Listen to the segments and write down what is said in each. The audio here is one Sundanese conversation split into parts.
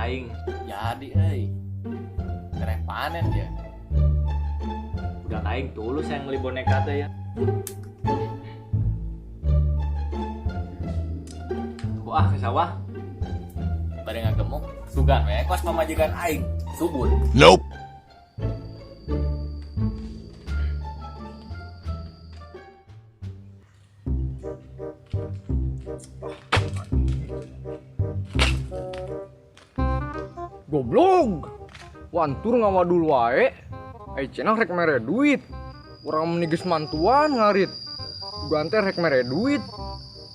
Aing jadi euy. Tereh panen ya. Budak aing tulus yang beli boneka teh ya. Wah, ke sawah. Bade ngagemuk, sugan we kos pamajikan aing subur. Nope. Goblok. Wantur ngawadul wae. Ai cenah rek mere duit. Urang meni geus mantuan ngarit. Sugan teh rek mere duit.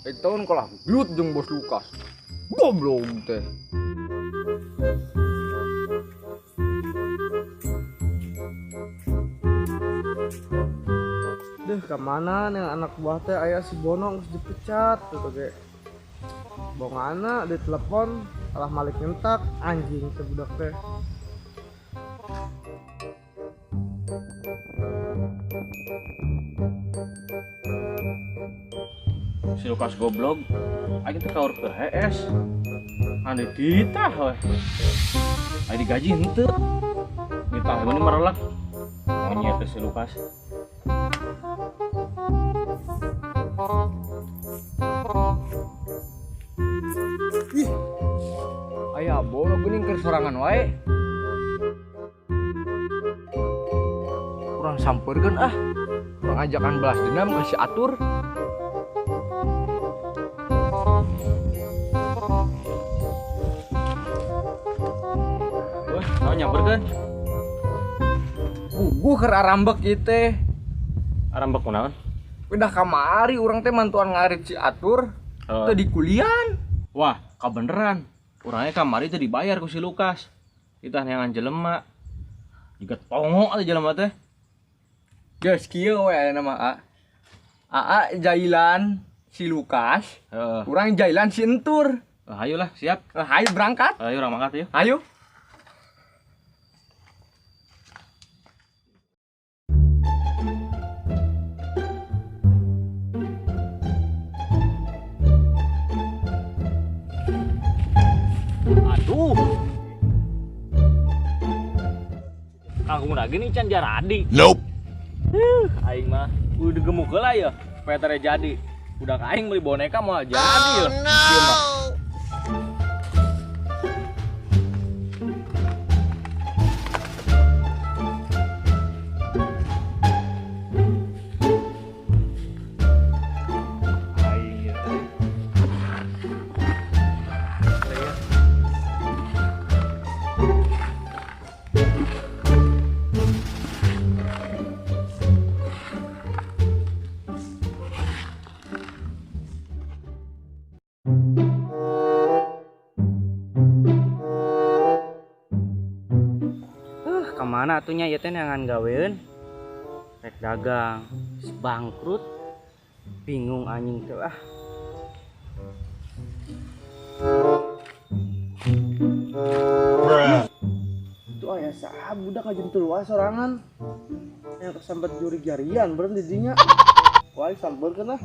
Ai taun kalah gelut jeung bos Lukas. Goblok teh. Deh, kemana nih anak buah teh aya si Bono geus dipecat tuh ge. Bongana ditelepon kalah malik nyentak anjing teh budak teh. Si Lukas goblok, aing teh kaur teu hees. Anu dititah we. Aing digaji henteu. Ditah we merelek. Monyet teh si Lukas. Ih. Aya Bono geuning keur sorangan wae. Urang sampeurkeun ah. Urang ajakan balas dendam ka si Atur. Wah, naon nyamperkeun? Puguh keur arambek ieu teh. Arambek kunaon? Udah kamari urang teh mantuan ngarit si Atur. Teu dikulian. Wah, kabeneran. Urangnya kamari teh dibayar ku si Lukas. Kita neangan jelema. Juga tongo atuh jelema teh. Geus kieu we aya nama A. Aa jailan si Lukas. Heeh. Urang jailan si Entur. Ayolah, siap. Hayu berangkat. Ayo urang mangkat yuk. Ayo. Aduh. Kangkung lagi nih can jaradi. Nope. Aing mah udah gemuk heula ya, supaya tere jadi. Udah aing beli boneka mau jadi ya. No. Ieu mah. Aing ya. Kemana atunya ieu teh neangan gaweun? Rek dagang, bangkrut. Bingung anjing teh ah. Itu aya saha budak ngajentul wae sorangan. Yang kesambet jurig jarian beureum di dinya. Wah, sampeurkeun ah.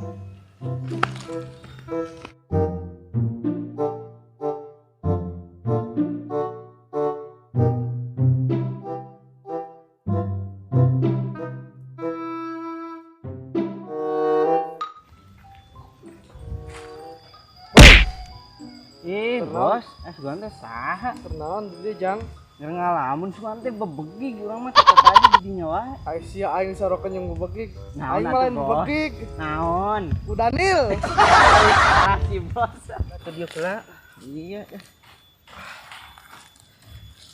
Ih, bos, sugan teh saha? Kenaon di dieu, Jang? Nger ngalamun sugan teh bebegig urang mah teh tadi di dinya wae. Ai sia aing sarokeun jeung bebegig. Naon Aing mah lain atuh, Bos? bebegig. Naon? Ku Daniel. Ah, si bos. Ke dieu heula. Iya.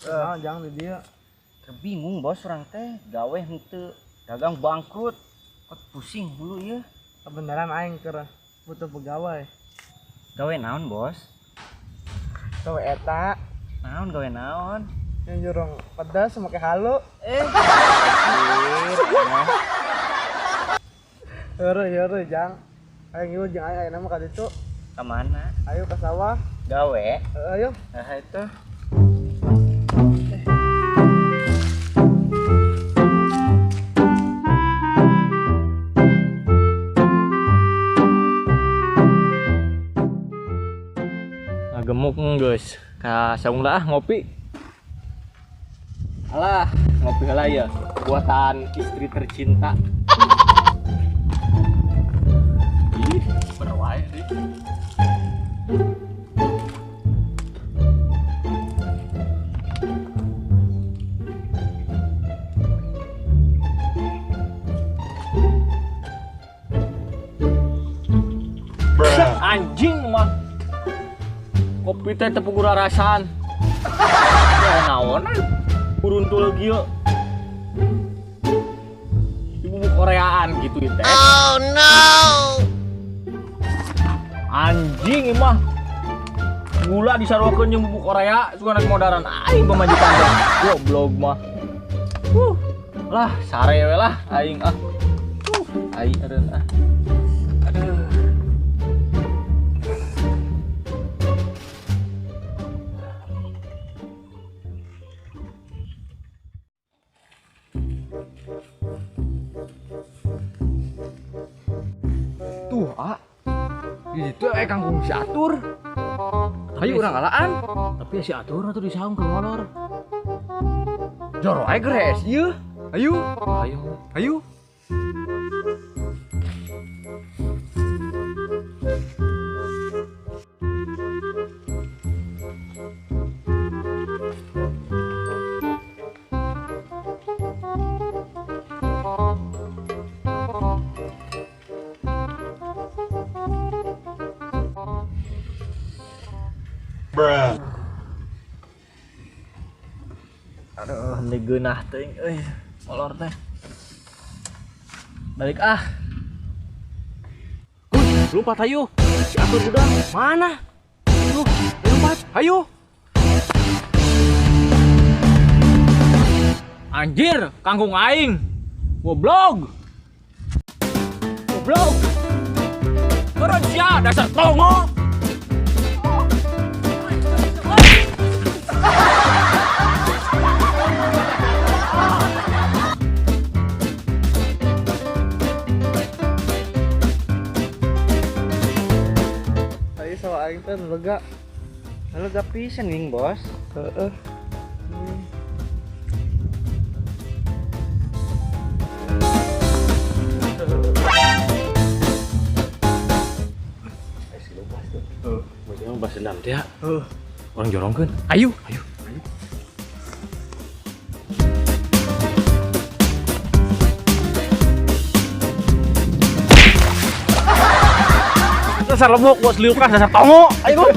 Naon Jang di dieu? Bingung bos urang teh, gawe henteu, dagang bangkrut. Kok pusing hulu ieu. Kebenaran aing keur butuh pegawai. Gawe naon, Bos? Gawe eta Naon gawe naon? yang jurang pedas make halu. Heureuh heureuh Jang. Aing ieu jeung aing ayeuna mah ka ditu. Ka mana? Ayo ke sawah. Gawe. Heeh, ayo. Nah, itu. Gemuk geus. Ka saung lah ngopi. Alah, ngopi heula ya. Buatan istri tercinta. Ih, bener wae deui. Anjing mah. Kopi teh teu puguh rarasan. Ya naonan. Buruntul kieu. Dibubuk Koreaan gitu ieu teh. Oh no. Anjing ieu mah. Gula disaruakeun jeung bubuk Korea, sugan rek modaran aing pamajikan teh. Goblok mah. Lah sare we lah aing ah. Aing eureun ah. Aduh. Tuh, ah. Di situ kangkung si Atur. Hayu urang alaan. Tapi si Atur atuh di saung keur ngolor. Joro ae geus ieu. Hayu. Hayu. Hayu. Aduh, ini geunah teuing euy, molor teh. Balik ah. Lompat hayu. Si Atur udah. Mana? Tuh, lompat. Hayu. Anjir, kangkung aing. Goblok. Goblok. Turun sia, dasar tongo. Tadi sama aing teh lega. Lega pisan ning, Bos. Heeh. Emang bahas dendam teh ya? Orang jorongkeun. Ayo. Ayo. Dasar lemuk, bos liukas, dasar tongo. Ayo.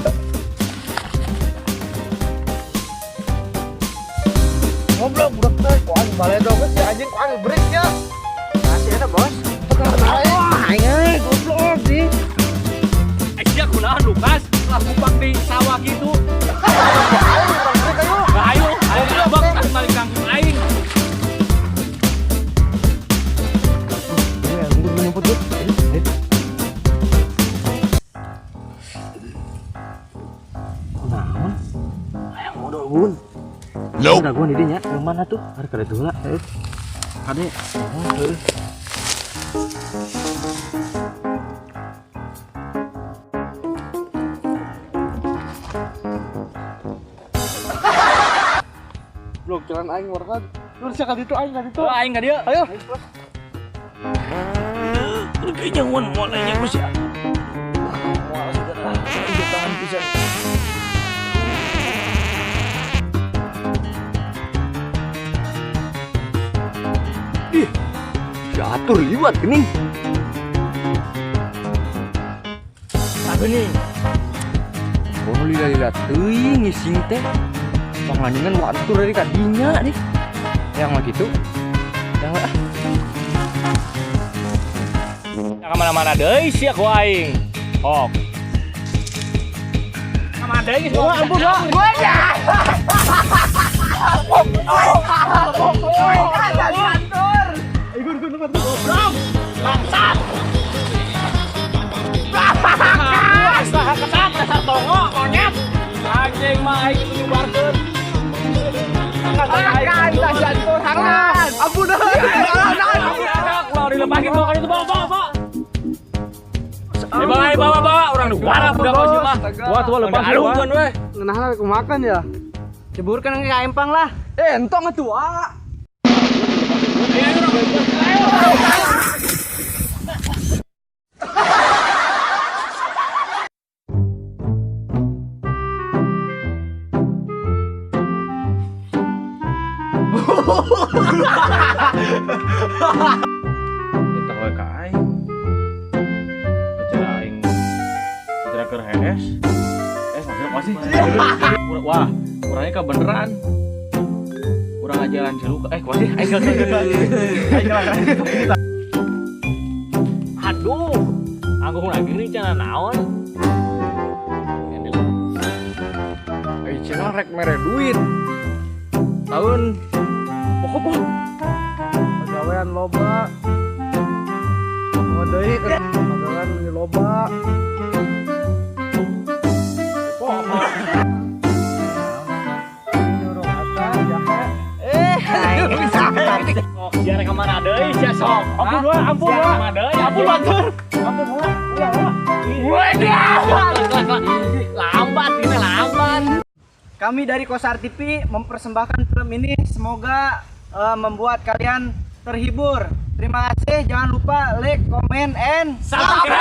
Goblok budak teh, ku aing baledo geus si anjing ku aing break ya. Masih ada, Bos. Tekan aing. Wah, aing euy, goblok sih. Sia kunaon Lukas? Lah kupak di sawah gitu. Aing urang break ayo. Ayo, ayo abang tas balik kangkung aing. Ya, nunggu nyumput tuh. Kunaon? Hayang modal bun. Nope. Raguan di dinya, yang mana tuh? Har kada heula. Heeh. Kade. Heeh. Blok jalan aing warna. Lur sia ka ditu aing ka ditu. Oh, aing ka dieu. Ayo. Kayaknya wan mulainya ku sia. Moal segera. Tahan pisan. Ih, si Atur liwat geuning. Geuning. Oh, lila-lila teuing ngising teh. Panglandingan wantur dari kadinya nih. Yang mah gitu. Yang ah. Yang kemana-mana deui sia ku aing. Ok. Kemana deui geus. Wah, ampun, Pak. Gua ya. Bangsat. Kesat, dasar tongo, monyet. Anjing mah aing itu nyebarkeun. Akan jantur hangat. Ampun. Ampun. Kalau dilepasin bawa kan itu bawa bawa bawa. Bawa. Ayo bawa bawa urang diwarap budak kos mah. Wah, tua lepas. Alungkeun we. Ngeunahna aku makan ya. Ceburkan ke empang lah. Eh, entong atuh ah. Minta we ka aing. Bicara aing. Bicara keur hees. Eh, maksudnya masih. Wah, urangnya kebeneran. Urang ajaran jeruk. Eh, kuat sih. Aing aing. Aduh. Aku lagi nih cenah naon. Ai cenah rek mere duit. Tahun pokok Pagawean loba. Mau deui pagawean meni loba. Nyuruh ata jahe. Oh, sia rek ka mana deui sia sok. Ampun wah, ampun Sia wah. ka mana deui? Ampun batur. Ampun wah. Ulah wah. Lambat ini lambat. Kami dari Kosar TV mempersembahkan film ini, semoga membuat kalian terhibur. Terima kasih, jangan lupa like, comment, and Subscribe.